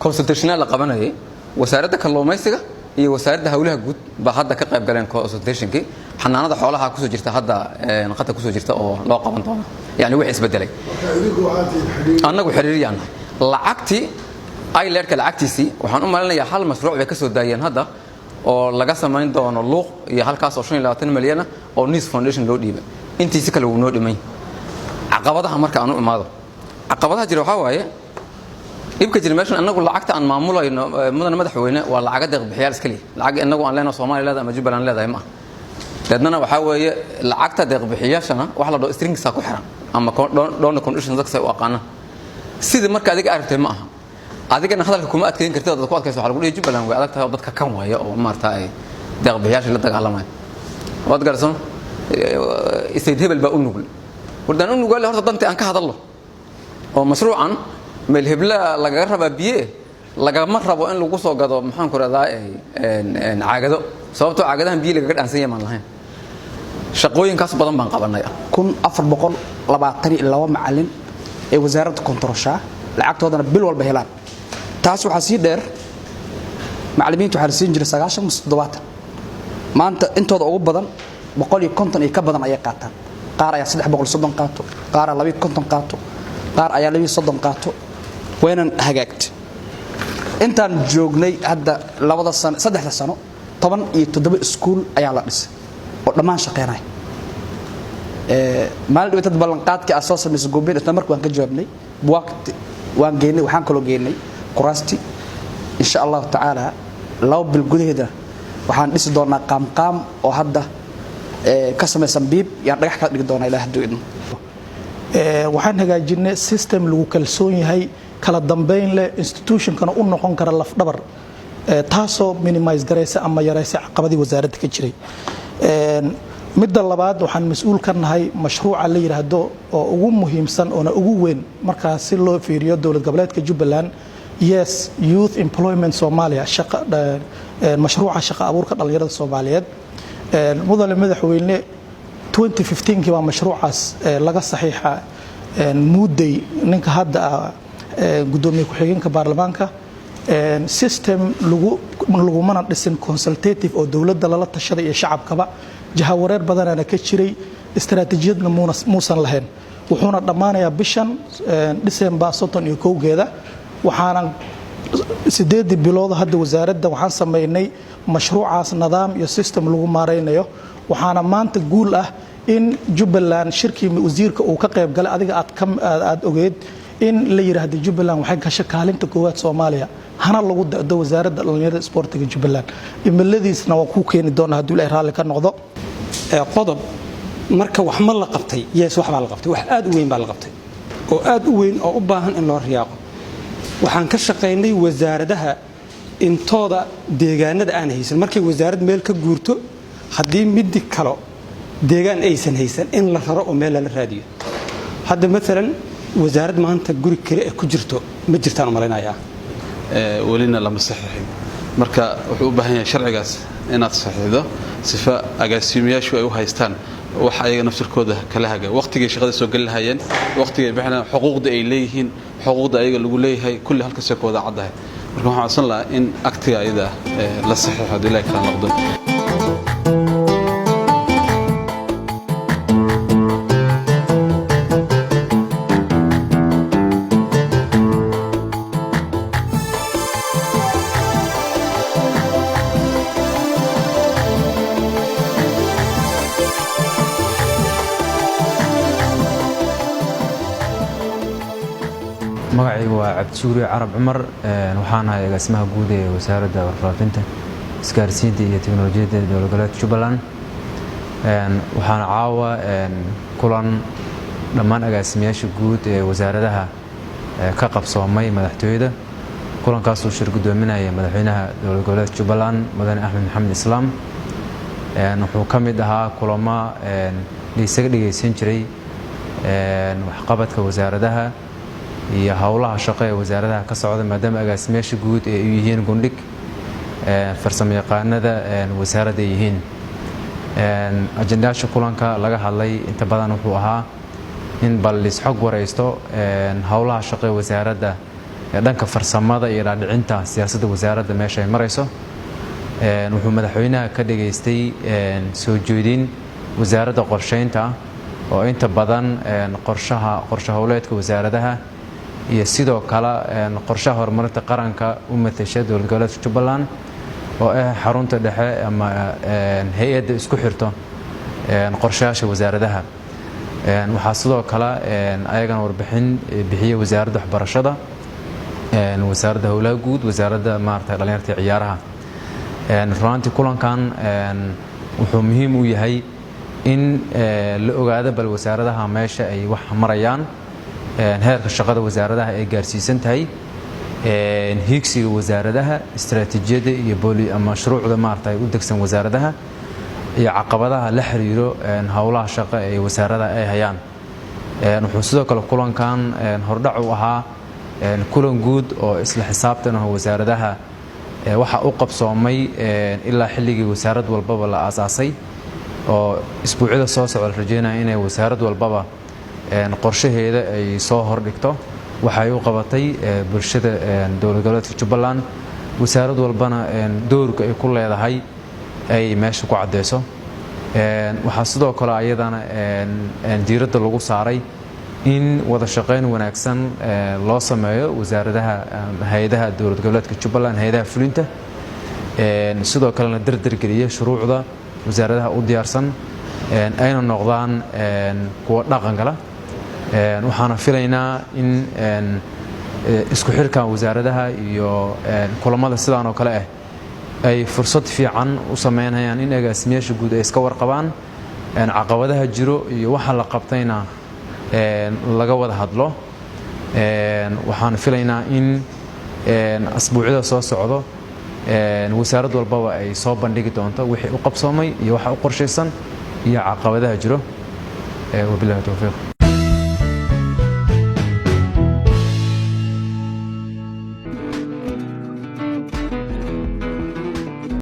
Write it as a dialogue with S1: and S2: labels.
S1: Consultation la qabanayay wasaaradda kalluumaysiga iyo wasaaradda howlaha guud baa hadda ka qayb galeen consultationkii. Xanaanada xoolaha kusoo jirta hadda, qata kusoo jirta oo loo qaban doono. Yani wixii isbedelay, annagu xiriiriyaan nahay. Lacagtii ILED-ka lacagtiisii waxaan u malinayaa hal mashruuc bay ka soo daayeen hadda oo laga samayn doono Luuq iyo halkaas oo 25 milyan oo Nis Foundation loo dhiibay. Intiisi kale wuu noo dhimay. Caqabadaha marka aan u imaado, caqabadaha jira waxaa waaye dhibka jira meeshan. Annagu lacagta aan maamulayno, mudane madaxweyne, waa lacaga deeq bixiyaal iska lihi. Lacag innagu aan leenahay, Soomaaliya leedahay ama Jubbaland leedahay, ma aha. Deednana waxaa weeye lacagta deeq bixiyaashana waxa la dhaho strings ku xiran ama donor conditions dadka say u aqaanaan. Sidii marka adiga aragtay ma aha. Adigana hadalka kuma adkeyn kartid. Dad ku adkayso waxaa lagu dhihi Jubbaland way adag tahay oo dadka kan waaya oo maarata ay deeq bixiyaasha la dagaalamaya. Waad garsan, state hebel baa u nugul. Wardaan u nugaale horta dantii aan ka hadallo oo mashruucan meel hebla lagaga rabaa biye, lagama rabo in lagu soo gado, maxaan ku rahdaa, caagado, sababtoo caagadahan biyo lagaga dhaansan yahay maan lahayn. Shaqooyinkaas badan baan qabanay.
S2: 1422 macalin ee wasaaradda kontaroshaa lacagtoodana bil walba helaan. Taas waxaa sii dheer, macallimiinta waxaa la siin jiray 90 mise 70. Maanta intooda ugu badan 150 iyo ka badan ayay qaataan. Qaar ayaa 330 qaato, qaar ayaa 52 qaato, qaar ayaa 32 qaato. Waynan hagaagta. Intaan joognay hadda labada sano, saddexda sano, 17 iskuul ayaa la dhisay oo dhammaan shaqeynaya. Maalin dhibaatada ballanqaadkii aad soo samaysay goobeen, isla markii waan ka jawaabnay. Buwaagti waan geynay, waxaan kaloo geynay kuraasti. Insha Allahu tacaala 2 bil gudaheeda waxaan dhisi doonaa qaamqaam oo hadda ka samaysan biib yaan dhagax kala dhigi doonaa, Ilaah hadduu idmo.
S3: Waxaan hagaajinay system lagu kalsoon yahay, kala dambeyn leh, institutionkana u noqon kara lafdhabar, taasoo minimise garaysa ama yaraysa caqabadii wasaaradda ka jiray. Midda labaad, waxaan mas-uul ka nahay mashruuca la yidhaahdo oo ugu muhiimsan oona ugu weyn markaa si loo fiiriyo dowlad goboleedka Jubbaland, Yes Youth Employment Soomaaliya, mashruuca shaqa abuurka dhallinyarada Soomaaliyeed. Mudane madaxweyne, 2015kii baa mashruucaas laga saxiixa Muudey, ninka hadda ah gudoomiye ku-xigeenka baarlamaanka. System lagumana dhisin consultative oo dowladda lala tashaday iyo shacabkaba. Jahawareer badanaana ka jiray, istaraatiijiyadna muusan lahayn. Wuxuuna dhammaanayaa bishan December 31-geeda. Waxaanan 8-dii bilood hadda wasaaradda waxaan samaynay mashruucaas nidaam iyo system lagu maaraynayo. Waxaana maanta guul ah in Jubbaland shirkii wasiirka uu ka qayb galay, adiga aad ogeed, in la yidhaahdo Jubbaland waxay gashay kaalinta koowaad Soomaaliya, hana lagu da'do wasaaradda dhallinyarada isboortiga Jubbaland. Imiladiisna waa kuu keeni doona hadduu Ilahay raalli ka noqdo.
S4: Qodob marka wax ma la qabtay? Yes, wax baa la qabtay. Wax aad u weyn baa la qabtay oo aad u weyn oo u baahan in loo riyaaqo. Waxaan ka shaqaynay wasaaradaha intooda deegaanada aan haysan, markay wasaarad meel ka guurto, haddii midi kalo deegaan aysan haysan, in la raro oo meel lala raadiyo. Hadda maalan wasaarad maanta guri kale ku jirto ma jirtaan u malaynayaa.
S5: Welina lama saxiixin. Marka wuxuu u baahan yahay sharcigaas inaad saxiixdo sifa agaasimayaashu ay u haystaan wax ayaga naftirkooda kala haga, waqtigay shaqada soo geli lahayeen, waqtigay bixin, xuquuqda ay leeyihiin, xuquuqda ayaga lagu leeyahay, kulli halkaasay ku wada caddahay. Marka waxaan codsan lahaa in actiga ayada la saxiixo haddii Ilahi kala noqdo.
S6: Magacaygu waa Cabdishuuri Carab Cumar, waxaan ahay agaasimaha guud ee Wasaaradda Warfaafinta, Isgaarsiinta iyo Teknolojiyadda dowlad goboleedka Jubbaland. Waxaana caawa kulan dhammaan agaasimayaasha guud ee wasaaradaha ka qabsoomay madaxtooyada. Kulankaasuu shir guddoominaya madaxweynaha dowlad goboleedka Jubbaland, Mudane Axmed Maxamed Islaam. Wuxuu ka mid ahaa kulamo la isaga dhegaysan jiray waxqabadka wasaaradaha iyo howlaha shaqo ee wasaaradaha ka socda, maadaama agaasimayaasha guud ee u yihiin gundhig farsamo yaqaanada wasaaradda ay yihiin. Ajendayaasha kulanka laga hadlay inta badan wuxuu ahaa in bal isxog waraysto howlaha shaqo ee wasaaradda ee dhanka farsamada iyo dhaadhicinta siyaasadda wasaaradda meesha ay marayso. Wuxuu madaxweynaha ka dhagaystay soo jeedin Wasaaradda Qorsheynta oo inta badan qorshaha, qorshe howleedka wasaaradaha iyo sidoo kale qorshaha horumarinta qaranka u matasha dowlad goboleedka Jubbaland, oo ah xarunta dhexe ama hay-adda isku xirto qorshayaasha wasaaradaha. Waxaa sidoo kale ayagana warbixin bixiyey Wasaaradda Waxbarashada, Wasaaradda Howlaha Guud, Wasaaradda maarata Dhalinyarta iyo Ciyaaraha. Runaantii kulankan wuxuu muhiim u yahay in la ogaado bal wasaaradaha meesha ay wax marayaan, heerka shaqada wasaaradaha ay gaarsiisan tahay, hiigsiga wasaaradaha, istaraatiijiyadda iyo booli ama shuruucda maarata u degsan wasaaradaha iyo caqabadaha la xiriiro howlaha shaqo ee wasaaradaha ay hayaan. Wuxuu sidoo kale kulankan hordhac u ahaa kulan guud oo isla xisaabtan ah wasaaradaha waxa u qabsoomay ilaa xilligii wasaarad walbaba la aasaasay, oo isbuucyada soo socda la rajeynaya inay wasaarad walbaba qorshaheeda ay soo hordhigto waxay u qabatay bulshada dowlad goboleedka Jubbaland, wasaarad walbana doorka ay ku leedahay ay meesha ku caddeyso. Waxaa sidoo kale ayadana diiradda lagu saaray in wada shaqayn wanaagsan loo sameeyo wasaaradaha, hay-adaha dowlad goboleedka Jubbaland, hay-adaha fulinta, sidoo kalena dardargeliya shuruucda wasaaradaha u diyaarsan ayna noqdaan kuwa dhaqan gala. Waxaana filaynaa in isku xirkan wasaaradaha iyo kulamada sidaan oo kale ah ay fursad fiican u sameynayaan in agaasimayaasha guud ay iska warqabaan caqabadaha jiro iyo waxa la qabtayna laga wada hadlo. Waxaan filaynaa in asbuucyada soo socdo wasaarad walbaba ay soo bandhigi doonto wixii u qabsoomay iyo waxa u qorshaysan iyo caqabadaha jiro. Wabillahi towfiiq.